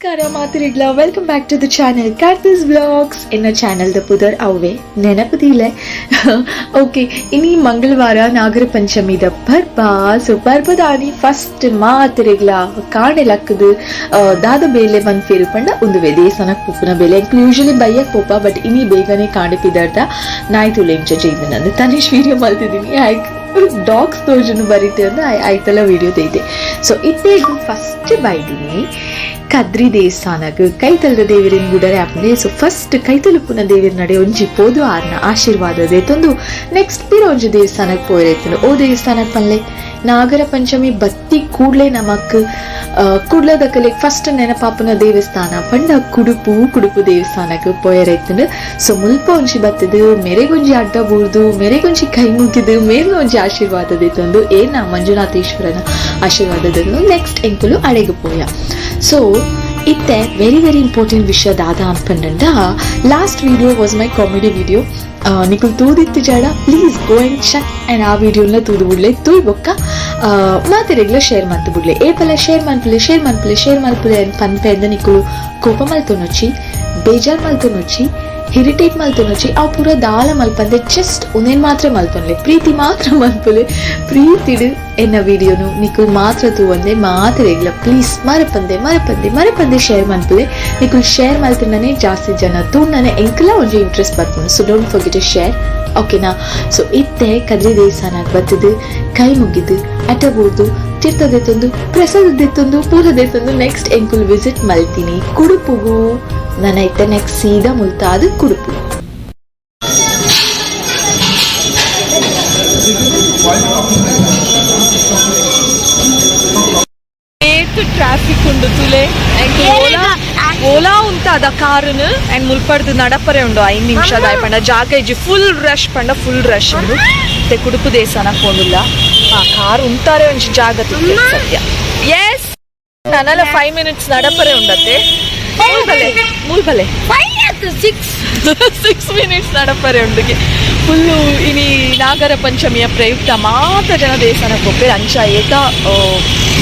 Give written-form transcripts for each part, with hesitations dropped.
ನಮಸ್ಕಾರ ಮಾತರಿಗ್ಲ, welcome back to the channel Karthis vlogs. ಎನ್ನ ಚಾನಲ್ದ ಪುದರ್ ಅವ್ವೆ ನೆನಪುದಿಲ್ಲ. ಓಕೆ, ಇನಿ ಮಂಗಳವಾರ ನಾಗರ ಪಂಚಮಿದ ಪರ್ಬ. ಸೊ ಪರ್ಬದಾನಿ ಫಸ್ಟ್ ಮಾತರಿಗ್ಲ ಕಾಣೆ ಲಕ್ಕದು ದಾದ ಬೇಲೆ ಮನ್ಫೇರು ಪಂಡ ಉಂದುವೆ ದೇವಸ್ಥಾನಕ್ಕೆ ಪೋಪುನ ಬೇಲೆ. ಎಂಕ್ಲು ಯೂಶಲಿ ಬಯ್ಯಕ್ ಪೋಪ, ಬಟ್ ಇನಿ ಬೇಗನೆ ಕಾಂಡೆ ಪಿದರ್ದ ನಾಯಿ ತುಲೆ ಇಂಚ ಜೈದ ತನಿಷ್ ವೀಡಿಯೋ ಮಲ್ತಿದ್ದೀನಿ. ಹ್ಯಾಕ್ ಡಾಗ್ಸ್ ತೋಜುನು ಬರೀತೆ ಅಂದ್ರೆ ಆಯ್ತಲ್ಲ ವಿಡಿಯೋ ತೈತೆ. ಸೊ ಇತ್ತೆ ಫಸ್ಟ್ ಬೈದಿನಿ ಕದ್ರಿ ದೇವಸ್ಥಾನಗ್ ಕೈತಲ್ದ ದೇವರಿನ ಗುಡರೆ ಆಪುಂಡೆ. ಸೊ ಫಸ್ಟ್ ಕೈತಲುಪುನ ದೇವಿರ ನಡೆ ಒಂಜಿ ಪೋದು ಆರ್ನ ಆಶೀರ್ವಾದ ದೇತೊಂದು ನೆಕ್ಸ್ಟ್ ಪಿರ ಒಂಜಿ ದೇವಸ್ಥಾನಕ್ಕೆ ಪೋಯಿರೈತುಂಡು. ಓ ದೇವಸ್ಥಾನಕ್ಕೆ ಪನ್ಲೆ, ನಾಗರ ಪಂಚಮಿ ಬತ್ತಿ ಕೂಡ್ಲೆ ನಮಕ್ ಕುಡ್ಲದಕಲೆ ಫಸ್ಟ್ ನೆನಪಾಪುನ ದೇವಸ್ಥಾನ ಪಂಡ ಕುಡುಪು. ಕುಡುಪು ದೇವಸ್ಥಾನಕ್ಕೆ ಪೋಯರೈತುಂಡು. ಸೊ ಮುಲ್ಪ ಒಂಜಿ ಬತ್ತದು ಮೆರೆಗೊಂಜಿ ಅಡ್ಡ ಬೂರ್ದು ಮೆರೆಗೊಂಜಿ ಕೈ ಮುಗಿದು ಮೇರ್ನ ಒಂಜಿ ಆಶೀರ್ವಾದ ದೇತೊಂದು ಏನ ಮಂಜುನಾಥೇಶ್ವರನ ಆಶೀರ್ವಾದ ನೆಕ್ಸ್ಟ್ ಎಂಕುಲು ಅಡೆಗೆ ಪೋಯ. ಸೊ ಇತ್ತೆ ವೆರಿ ವೆರಿ ಇಂಪಾರ್ಟೆಂಟ್ ವಿಷಯ ದಾದ ಅನ್ಪಂಡ, last video was my comedy video. ನಿಕುಲ್ ತೂದಿತ್ತು ಜಾಡ, please go and check and ಆ ವಿಡಿಯೋನ ತೂದು ಬುಡ್ಲೆ. ತೂಯ್ ಬೊಕ್ಕ ಮಾತೆರೆಗ್ಲ ಶೇರ್ ಮಂತು ಬುಡ್ಲೆ. ಏಪಲ ಶೇರ್ ಮನ್ಪುಲೆ, ಶೇರ್ ಮನ್ಪುಲೆ, ಶೇರ್ ಮಲ್ಪುಲೆ ಅಂತ ಪನ್ಪೆ ಅಂದ ನಿಕುಲು ಕೋಪ ಮಲ್ತೊನೊಚ್ಚಿ, ಬೇಜಾರ್ ಮಲ್ತೊನೊಚ್ಚಿ, ಇರಿಟೇಟ್ ಮಲ್ತೊನೊಚ್ಚಿ, ಅವು ಪೂರ ದಾಲ ಮಲ್ಪಂದೆ ಜಸ್ಟ್ ಉನೇನ್ ಮಾತ್ರ ಮಲ್ತೊನ್ಲೆ, ಪ್ರೀತಿ ಮಾತ್ರ ಮಲ್ಪುಲೆ. ಪ್ರೀತಿಡು ಎನ್ನ ವಿಡಿಯೋನು ನಿಕುಲ್ ಮಾತ್ರ ತೂವಂದೆ ಮಾತೆರೆಗ್ಲ ಪ್ಲೀಸ್ ಮರಪಂದೆ ಮರಪಂದೆ ಮರಪಂದೆ ಶೇರ್ ಮನ್ಪುಲೆ. ನಿಕುಲ್ ಶೇರ್ ಮಲ್ತಂಡನೆ ಜಾಸ್ತಿ ಜನ ತೂಂಡನೆ ಎಂಕಲ ಒಂಜಿ ಇಂಟ್ರೆಸ್ಟ್ ಬರ್ಪುಂಡು. So don't forget to share, ಓಕೆನಾ? ಸೊ ಇತ್ತೆ ಕದ್ರಿ ದೇವಸ್ಥಾನಕ್ಕೆ ಬತ್ತದು ಕೈ ಮುಗಿದು ಅಡ್ಡ ಬೂರ್ದು ತೀರ್ಥ ದೆತ್ತೊಂದು ಪ್ರಸಾದ ದೆತ್ತೊಂದು ಪೂರ ದೆತ್ತೊಂದು ನೆಕ್ಸ್ಟ್ ಎಂಕುಲ್ ವಿಸಿಟ್ ಮಲ್ತೀನಿ ಕುಡುಪುಗು. ನನ್ನ ಇತ್ತೆ ನೆಕ್ಸ್ಟ್ ಸೀದಾ ಮುಲ್ತಾದ ಕುಡುಪು. ಏತ್ ಟ್ರಾಫಿಕ್ ಉಂಡು ತುಲೆ. ಓಲಾ ಓಲಾ ಉಂತಾದ ಕಾರುನು ಅಂಡ್ ಮುಲ್ಪಡ್ದು ನಡಪರೆ ಉಂಡು 5 ನಿಮಿಷ ದಾಯ್ ಪಂಡ ಜಾಗ ಇಜ್ಜಿ. ಫುಲ್ ರಶ್ ಪಂಡ ಫುಲ್ ರಶ್ ಉಂಡು. ಮತ್ತೆ ಕುಡುಪು ದೇವಸ್ಥಾನ ಪೋಂಡುಲ್ಲ. ಆ ಕಾರ್ ಉಂತಾರೆ ಒಂಜಿ ಜಾಗ ತಿಕ್ಕುದು ಸದ್ಯ. ಎಸ್, ನನಲ 5 ಮಿನಿಟ್ಸ್ ನಡಪರೆ ಉಂಡತ್ತೆ. ಮೂಲ್ ಬಲೆ, ಮೂಲ್ ಬಲೆ. 5 6. 6 ಮಿನಿಟ್ಸ್ ನಡಪರೆ ಉಂಡುಗೆ. ಫುಲ್ಲು ಇನಿ ನಾಗರ ಪಂಚಮಿಯ ಪ್ರಯುಕ್ತ ಮಾತ ಜನ ದೇವಸ್ಥಾನಕ್ಕೆ ಹೋಗ್ತಾರೆ. ಅಂಚ ಏತ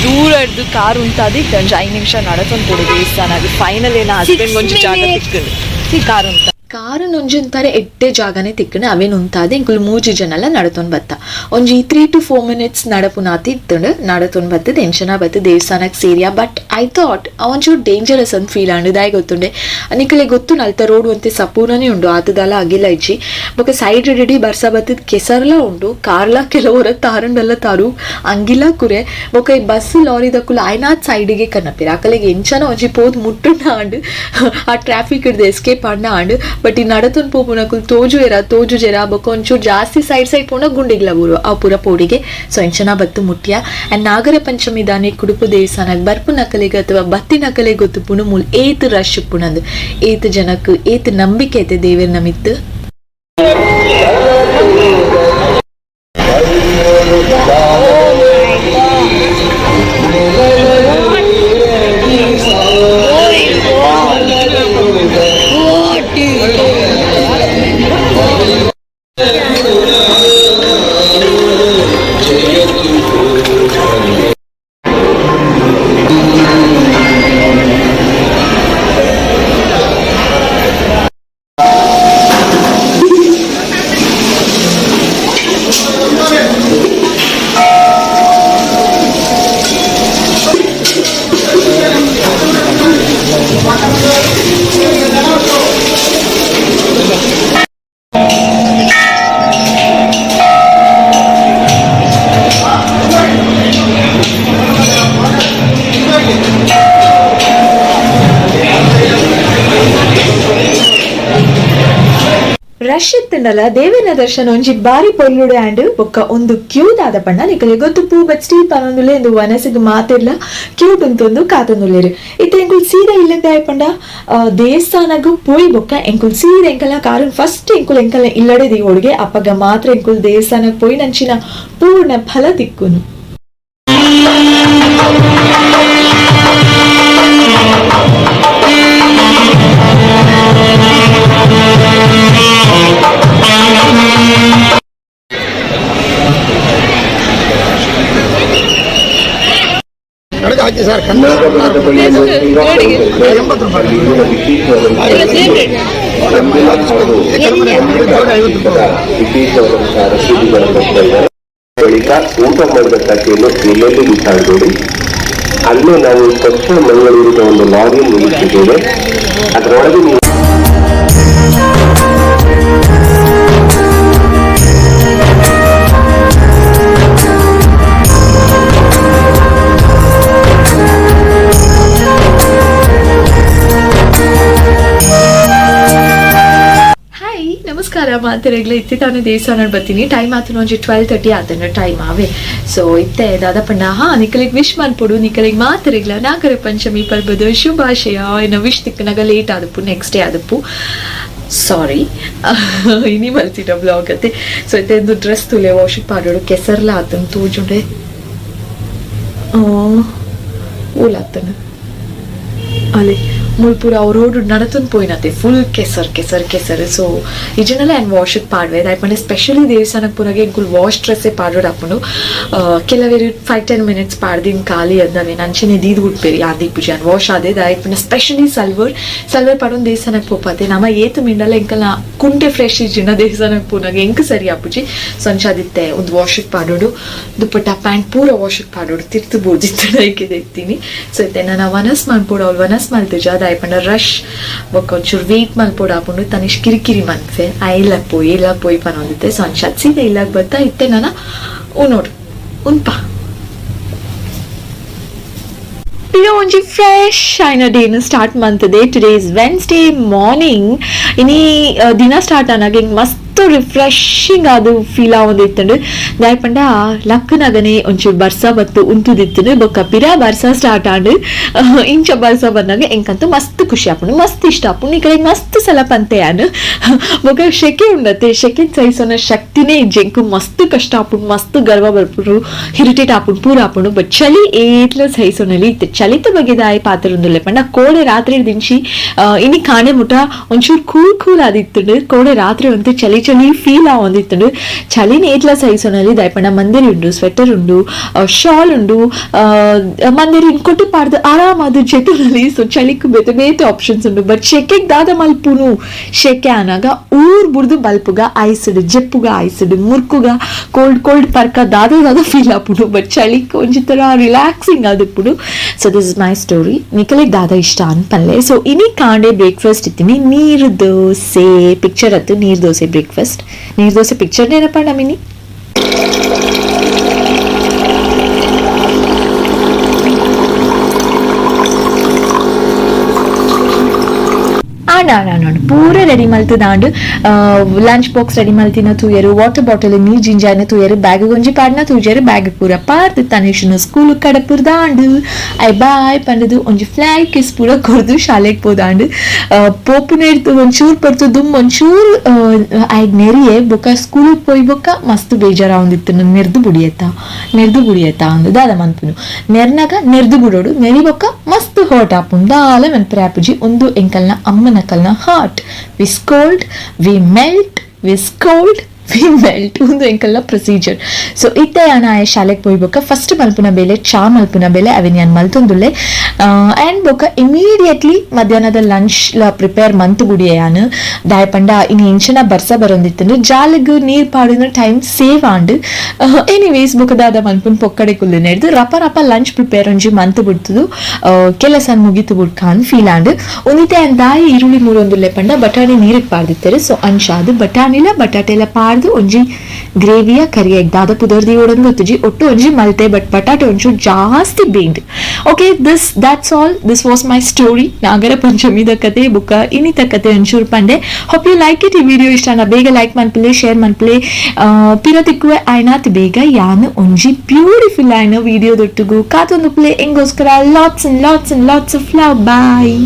ದೂರ ಹಿಡ್ದು ಕಾರ್ ಉಂತಾದಿ ಒಂಜಿ 5 ನಿಮಿಷ ನಡತೊಂದು ಕೊಡು ದೇವಸ್ಥಾನ. ಫೈನಲ್ ಏನ ಹಸ್ಬೆಂಡ್ ಒಂಜಿ ಜಾಗ ತಿಕ್ಕುಂಡು ಕಾರ್ ಉಂತ. ಕಾರು ಒಂಜಿ ಎಡ್ಡೆ ಜಾಗನೆ ತಿಕ್ಕುಂಡು. ಅವೇನು ಉಂತಾದೆ ಎಂಕುಲು ಮೂಜಿ ಜನಲ ನಡತೊಂದು ಬತ್ತ. ಒಂಜಿ 3 ಟು 4 ಮಿನಿಟ್ಸ್ ನಡಪುನಾತಿ ಇತ್ತುಂಡು. ನಡತೊಂದು ಬತ್ತದ ಎಂಚನ ಬತ್ತು ದೇವಸ್ಥಾನಕ್ಕೆ ಸೇರಿಯಾ. ಬಟ್ I thought ಒಂಚೂರು ಡೇಂಜರಸ್ ಅಂತ ಫೀಲ್ ಆಂಡ್. ದಾಯ ಗೊತ್ತುಂಡೆ ನಿಕಲೆ ಗೊತ್ತು, ನಲ್ತ ರೋಡ್ ಒಂತೆ ಸಪೂರನೇ ಉಂಡು, ಆತದಲ ಅಗಿಲ ಇಜ್ಜಿ. ಬೊಕ ಸೈಡ್ ರೆಡಿ ಬರ್ಸ ಬತ್ತದ, ಕೆಸರ್ಲ ಉಂಡು. ಕಾರ್ಲ ಕೆಲವರ ತಾರಂಡೆಲ್ಲ ತಾರು ಅಂಗಿಲ ಕುರೆ. ಬೊಕ ಈ ಬಸ್ ಲಾರಿ ದಕ್ಕುಲು ಆಯ್ನಾತ್ ಸೈಡ್ಗೆ ಕನ್ನಪಿರ. ಅಕಲೆಗೆ ಎಂಚನ ಒಂಜಿ ಪೋದ್ ಮುಟ್ಟುಂಡ ಆಂಡ್, ಆ ಟ್ರಾಫಿಕ್ ಹಿಡ್ದು ಎಸ್ಕೇಪ್ ಆಂಡ ಆಂಡ್. ಬಟ್ ಈ ನಡತೊಂದು ಪೋಪುನಕುಲು ತೋಜುವೆರ ತೋಜುಜೆರ. ಬೊಕ ಒಂಚೂರು ಜಾಸ್ತಿ ಸೈಡ್ ಸೈಡ್ ಪೋಣ ಗುಂಡಿಗ್ಲ ಬೂರು ಆ ಪೂರ ಪೋಡಿಗೆ. ಸೊ ಎಂಚನ ಬತ್ತು ಮುಟ್ಯ. ಅಂಡ್ ನಾಗರ ಪಂಚಮಿ ದಾನೆ ಕುಡುಪು ದೇವಸ್ಥಾನಕ್ಕೆ ಬರ್ಪು ನಕಲಿಗೆ ಅಥವಾ ಬತ್ತಿ ನಕಲೆ ಗೊತ್ತುಪುಣು ಮೂಲ್ ಏತ್ ರಶ್ ಉಪ್ಪುನಂದು, ಏತ್ ಜನಕ್ ಏತ್ ನಂಬಿಕೆ ಐತೆ ದೇವೆರ್ ನಮಿತ್ತು. ರಶ್ ಇತ್ತುಂಡಲ ದೇವನ ದರ್ಶನ ಒಂಜಿ ಬಾರಿ ಪೊರ್ಲುಡೆ ಆಂಡ್. ಬೊಕ್ಕ ಒಂದು ಕ್ಯೂ ದಾದ ಪಂಡ ನಿಕಲೆ ಗೊತ್ತು ಪೂ, ಬಟ್ ಸ್ಟೀಲ್ ಪನೊಂದುಲೆ ಇಂದು ವನಸಿಗೆ ಮಾತಿರ್ಲ ಕ್ಯೂ ಉಂತೊಂದು ಕಾತೊಂದುಲ್ಲೆರ್. ಇತ್ತೆ ಎಂಕುಲ್ ಸೀದಾ ಇಲ್ಲದ ಪಂಡ ದೇವಸ್ಥಾನಗ್ ಪೋಯಿ ಬೊಕ್ಕ ಎಂಕುಲ್ ಸೀದಾ ಎಂಕಲ್ನ ಕಾರನ್ ಫಸ್ಟ್ ಎಂಕುಲ್ ಎಂಕಲ್ನ ಇಲ್ಲಡೆ ದೀವೊಡುಗೆ. ಅಪ್ಪಗ ಮಾತ್ರ ಎಂಕುಲ್ ದೇವಸ್ಥಾನಗ್ ಪೋಯಿ ನಂಚಿನ ಪೂರ್ಣ ಫಲ ತಿಕ್ಕುನು. ವಿಶೇಷವಾದಂತಹ ರಸೀದಿಗಳನ್ನು ಕೊಡ್ತಾ ಇದ್ದಾರೆ. ಬಳಿಕ ಊಟ ಮಾಡಿದ ತಟ್ಟೆಯನ್ನು ಎಲ್ಲೆಲ್ಲೂ ಬಿಸಾಡಬೇಡಿ. ಅಲ್ಲೇ ನಾವು ಸ್ವಚ್ಛ ಮಂಗಳೂರಿನ ಒಂದು ಲಾರಿ ನಿಲ್ಲಿಸಿದ್ದೇವೆ. ಅದರೊಳಗೆ ನೀವು ಹಾಯ್, ನಮಸ್ಕಾರ ಮಾತೆರೆಗ್ಲ. ಇತ್ತೆ ತಾನು ದೇವಸ್ಥಾನ ಬರ್ತೀನಿ. ಟೈಮ್ ಆತನ ಒಂಜಿ 12:30 ಆತನ ಟೈಮ್ ಆವೆ. ಸೊ ಇತ್ತೆ ದಾದಪಂಡ ಹಾ ನಿಕಲಿಗೆ ವಿಶ್ ಮನ್ಪೊಡು. ನಿಕಲಿಗೆ ಮಾತೆರೆಗ್ಲ ನಾಗರ ಪಂಚಮಿ ಪರ್ಬದ ಶುಭಾಶಯ. ಏನ ವಿಶ್ ತಿಕ್ಕನಾಗ ಲೇಟ್ ಆದಪ್ಪು, ನೆಕ್ಸ್ಟ್ ಡೇ ಆದಪ್ಪು, ಸಾರಿ. ಇನಿ ಮಲ್ತಿನ ಬ್ಲಾಗ್ ಅತ್ತೆ. ಸೊ ಇತ್ತೆ ಒಂದು ಡ್ರೆಸ್ ತುಲೆ ವಾಶಿಗೆ ಪಾಡೋಡು. ಕೆಸರ್ಲ ಆತನ ತೋಜುಂಡೆ ಓಲಾತನ ಅಲೆ ಮುಲ್ಪುರ ಅವ್ರು ರೋಡ್ ನಡತನ್ ಪೋಯಿನತೆ ಫುಲ್ ಕೆಸರ್ ಕೆಸರ್ ಕೆಸರ್. ಸೊ ಇಜನೆಲ್ಲ ಆ್ಯಂಡ್ ವಾಶಿಗೆ ಪಾಡ್ವೆ. ದಾಯಪಂಡ ಸ್ಪೆಷಲಿ ದೇವಸ್ಥಾನಕ್ಕೆ ಪೋನಾಗ ಎಂಕುಲು ವಾಶ್ ಡ್ರೆಸ್ಸೇ ಪಾಡೋಡು ಆಪುಂಡು. ಕೆಲವೇರು 5-10 ಮಿನಿಟ್ಸ್ ಪಾಡ್ದಿನ ಖಾಲಿ ಅಂದವೆ ಅಂಚನೆ ದೀದ್ ಗುಡ್ಪೇರಿ ಆದಿ ಪೂಜೆ ಆನ್ ವಾಶ್ ಆದೆ. ದಾಯಪಂಡ ಸ್ಪೆಷಲಿ ಸಲ್ವರ್ ಸಲ್ವರ್ ಪಾಡೊಂದು ದೇವಸ್ಥಾನಕ್ಕೆ ಪೋಪಾತೆ. ನಮ್ಮ ಏತು ಮಿಂಡಲ ಎಂಕಲ್ನ ಕುಂಟೆ ಫ್ರೆಶ್ ಇಜ್ಜಿನ ದೇವಸ್ಥಾನಕ್ಕೆ ಪೋನಾಗ ಎಂಕ್ ಸರಿ ಆಪುಜಿ. ಸೊ ಅಂಚಾದಿತ್ತೆ ಒಂದು ವಾಶಿಗೆ ಪಾಡೋಡು, ದುಪ್ಪಟ್ಟ ಪ್ಯಾಂಟ್ ಪೂರ ವಾಶಿಗೆ ಪಾಡೋಡು, ತಿರ್ತು ಬೋದಿತ್ತು ಐಕೆ ಇತ್ತೀನಿ. ಸೊ ಇತ್ತೆ ನಾನು ವನಸ್ ಮನ್ಪೋಡು, ಅವ್ಳು ವನಸ್ ಮಲ್ತಿಜ. ದಾಯಪಂಡ ರಶ್ ಬೊಕ್ಕ ಒಂಚೂರು ವೇಟ್ ಮಲ್ಪೋಡು ಆಪುಂಡು. ತನಿಷ್ ಕಿರಿಕಿರಿ ಮನ್ಫೆ ಆ ಇಲ್ಲ ಪೋಯಿ ಇಲ್ಲ ಪೋಯಿ ಪನೊಂದಿತ್ತೆ. ಸೊ ಅಂಚ ಸೀದಾ ಇಲ್ಲಾಗ ಬರ್ತಾ ಇತ್ತೆ ನಾನು ಉನೋಡು ಉನ್ಪ. ಈಗ ಒಂಜಿ ಫ್ರೆಶ್ ಆಯ್ನ ಡೇನು ಸ್ಟಾರ್ಟ್ ಮಂತದೆ. Today is Wednesday morning. ಇನಿ ದಿನ ಸ್ಟಾರ್ಟ್ ಆನಾಗ ಹಿಂಗೆ ಮಸ್ತ್ ರಿಫ್ರೆಶಿಂಗ್ ಅದು ಫೀಲ್ ಆವೊಂದಿತ್ತುಂಡು. ದಾಯಪಂಡ ಲಕ್ಕನಗನೆ ಒಂಚೂರು ಬರ್ಸ ಬತ್ತು ಉಂತುದಿತ್ತುಂಡು. ಬೊಕ್ಕ ಪಿರ ಬರ್ಸ ಸ್ಟಾರ್ಟ್ ಆಂಡ್. ಇಂಚ ಬರ್ಸ ಬಂದಾಗ ಎಂಕಂತೂ ಮಸ್ತ್ ಖುಷಿ ಆಪುಂಡು, ಮಸ್ತ್ ಇಷ್ಟ ಆಪುಂಡು. ಈ ಕಡೆ ಮಸ್ತ್ ಸಲ ಪಂತೆ ಯಾನ್. ಬೊಕ್ಕ ಶೆಕೆ ಉಂಡತ್ತೆ, ಶೆಕೆ ಸಹಿಸೋನ ಶಕ್ತಿನೇ ಇಜ್ಜಿ ಎಂಕು. ಮಸ್ತ್ ಕಷ್ಟ ಆಪುಂಡು, ಮಸ್ತ್ ಗರ್ವ ಬರ್ಪುಂಡು, ಇರಿಟೇಟ್ ಆಪುಂಡು, ಪೂರ ಆಪುಂಡು. ಬಟ್ ಚಳಿ ಏತ್ಲ ಸಹಿಸೋನಲ್ಲಿ ಇತ್ತು. ಚಳಿತ ಬಗ್ಗೆ ದಾಯ ಪಾತ್ರ ಉಂದುಲ್ಲೆ ಪಂಡ ಕೋಡೆ ರಾತ್ರಿ ದಿಂಚಿ ಇನಿ ಕಾಣೆ ಮುಟ ಒಂಚೂರು ಕೂಲ್ ಕೂಲ್ ಆದಿತ್ತುಂಡು. ಕೋಡೆ ರಾತ್ರಿ ಒಂತೆ ಚಳಿ ಚಳಿ ಫೀಲ್ ಆವೊಂದಿತ್ತುಂಡು. ಚಳಿನ ಏತ್ಲ ಸಹಿಸೋನಲ್ಲಿ ದಾಯಪಂಡ ಮಂದಿರಿ ಉಂಡು, ಸ್ವೆಟರ್ ಉಂಡು, ಶಾಲ್ ಉಂಡು, ಮಂದಿರಿ ಕೊಟ್ಟು ಪಾಡ್ದು ಆರಾಮಾದ ಜೆತುನಲ್ಲಿ. ಸೊ ಚಳಿಕ್ ಬೇತೆ ಬೇತೆ ಆಪ್ಷನ್ಸ್ ಉಂಡು. ಬಟ್ ಶೆಕೆಗ್ ದಾದ ಮಲ್ಪುನು? ಶೆಕೆ ಆನಾಗ ಊರ್ ಬುಡ್ದು ಬಲ್ಪುಗ, ಐಸ್ಡ್ ಜೆಪ್ಪುಗ, ಐಸ್ಡ್ ಮುರ್ಕುಗ, ಕೋಲ್ಡ್ ಕೋಲ್ಡ್ ಪರ್ಕ ದಾದ ದಾದ ಫೀಲ್ ಆಪುಂಡು. ಬಟ್ ಚಳಿಕ್ ಒಂಜಿ ತರ ರಿಲ್ಯಾಕ್ಸಿಂಗ್ ಆದಿಪ್ಪುಂಡು. So this is my story. ನಿಕಲೆಗ್ ದಾದ ಇಷ್ಟ ಅನ್ಪಲ್ಲೆ. ಸೊ ಇನಿ ಕಾಂಡೆ ಬ್ರೇಕ್ಫಾಸ್ಟ್ ಇತ್ತೀನಿ ನೀರು ದೋಸೆ. ಪಿಕ್ಚರ್ ಅತ್ತು ನೀರು ದೋಸೆ ಬ್ರೇಕ್ಫಾಸ್ಟ್. ನೀರು ದೋಸೆ ಪಿಕ್ಚರ್ ನೆನಪಣ್ಣ ಮಿನಿ. ಆಂಡ್ and and ಪೂರ ರೆಡಿ ಮಲ್ತದಾಂಡ್. Lunch box ready ಮಲ್ತಿನ ತೂಯರು, water bottle ನೀರ್ ಜಿಂಜಾಯಿನ ತೂಯರು, ಬ್ಯಾಗ್ ಒಂಜಿ ಪಾಡ್ನ ತೂಜರು. ಬ್ಯಾಗ್ ಪೂರ ಪಾರ್ದು ತನಿಷನ ಸ್ಕೂಲ್ ಕಡಪುರ್ದಾಂಡ್. I ಬಾಯ್ ಪಂಡದು ಒಂಜಿ ಫ್ಲೈ ಕಿಸ್ ಪೂರ ಕೊರ್ದು ಶಾಲೆಗ್ ಪೋದಾಂಡ್. ಪೋಪುನೇರ್ದು ಒಂಚೂರು ಪರ್ತು ದುಮ್ ಒಂಚೂರು ಆಯ್ಗ್ ನೆರಿಯೆ. ಬೊಕ್ಕ ಸ್ಕೂಲ್ ಪೋಯ್ ಬೊಕ್ಕ ಮಸ್ತ್ ಬೇಜಾರಾವೊಂದಿತ್ತು. ನೆರ್ದು ಬುಡಿಯತ್ತ, ನೆರ್ದು ಬುಡಿಯತ್ತ ಅಂದು ದಾದ ಮನ್ಪುನು? ನೆರ್ನಾಗ ನೆರ್ದು ಬುಡೋಡು. ನೆರಿ ಬೊಕ್ಕ ಮಸ್ತ್ ಹರ್ಟ್ ಆಪುಂಡು. ದಾಲ ಮನ್ಪುರೆ ಆಪುಜಿ. ಒಂದು ಎಂಕಲ್ನ ಅಮ್ಮನ ಕಲ್ನ heart, we scold, we melt, we scold, we melt, ಒಂದು ಎಂಕಲ್ನ ಪ್ರೊಸೀಜರ್. ಸೊ ಇತ್ತೆ ಯಾನ್ ಆಯೆ ಶಾಲೆಗೆ ಪೋಯ್ ಫಸ್ಟ್ ಮಲ್ಪುನ ಬೇಲೆ ಚಾ ಮಲ್ಪುನ ಬೇಲೆ. ಅವೆನ್ ಯಾನ್ ಮಲ್ತೊಂದುಲ್ಲೆ. ಆ್ಯಂಡ್ ಬೊಕ್ಕ ಇಮಿಡಿಯೇಟ್ಲಿ ಮಧ್ಯಾಹ್ನದ ಲಂಚ್ ಲ ಪ್ರಿಪೇರ್ ಮಂತ್ ಗುಡಿಯೆ ಯಾನ್. ದಾಯ ಪಂಡ ಇನಿ ಇಂಚನ ಬರ್ಸ ಬರೊಂದಿತ್ತಂಡು, ಜಾಲಿಗ್ ನೀರ್ ಪಾಡಿನ ಟೈಮ್ ಸೇವ್ ಆಂಡ್. ಎನಿವೇಸ್ ಬೊಕ್ಕ ದಾದ ಮನ್ಪುನ್ ಪೊಕ್ಕಡೆ ಕುಲ್ಲು ನೆಡ್ದು ರಪ ರಪ ಲಂಚ್ ಪ್ರಿಪೇರ್ ಒಂಜಿ ಮಂತ್ ಬಿಡ್ತದು ಕೆಲಸ ಮುಗಿತು ಬುಡ್ಕಾನ್ ಫೀಲ್ ಆಂಡ್. ಒಂದಿತ್ತೆ ಯಾನ್ ದಾಯಿ ಈರುಳ್ಳಿ ಮೂರೊಂದುಲ್ಲೆ ಪಂಡ ಬಟಾಣಿ ನೀರಿಗೆ ಪಾಡ್ದಿತ್ತಾರೆ. ಸೊ ಅಂಚಾದ್ ಬಟಾಣಿಲ ಬಟಾಟೆಲ ಪಾಡ್ದು ಒಂಜಿ ಗ್ರೇವಿಯ ಕರಿಯಾಗಿ ದಾದ ಪುದರ್ ದೀವೊಡೊಂದು ಗೊತ್ತುಜಿ, ಒಟ್ಟು ಒಂಜಿ ಮಲ್ತೆ. ಬಟ್ ಬಟಾಟೆ ಒಂಚೂರು ಜಾಸ್ತಿ ಬೇಂಡ್. Okay, this that's all. This was my story. ನಾಗರ ಪಂಚಮಿದ ಕತೆ ಬುಕ್ಕ ಇನ್ನಿತ ಕತೆ ಒಂಚೂರು ಪಂಡೆ. Hope you like it. ಈ ವಿಡಿಯೋ ಇಷ್ಟ ನಾ ಬೇಗ ಲೈಕ್ ಮನ್ಪುಲೆ, ಶೇರ್ ಮನ್ಪುಲೆ. ಪಿರ ತಿಕ್ಕುವೆ ಆಯ್ನಾತ್ ಬೇಗ ಯಾನು ಒಂಜಿ ಬ್ಯೂಟಿಫುಲ್ ಆಯ್ನ ವಿಡಿಯೋ ದೊಟ್ಟುಗು ಕಾತೊಂದು ಪ್ಲೇ ಎಂಗೋಸ್ಕರ. Lots and lots and lots of love. Bye.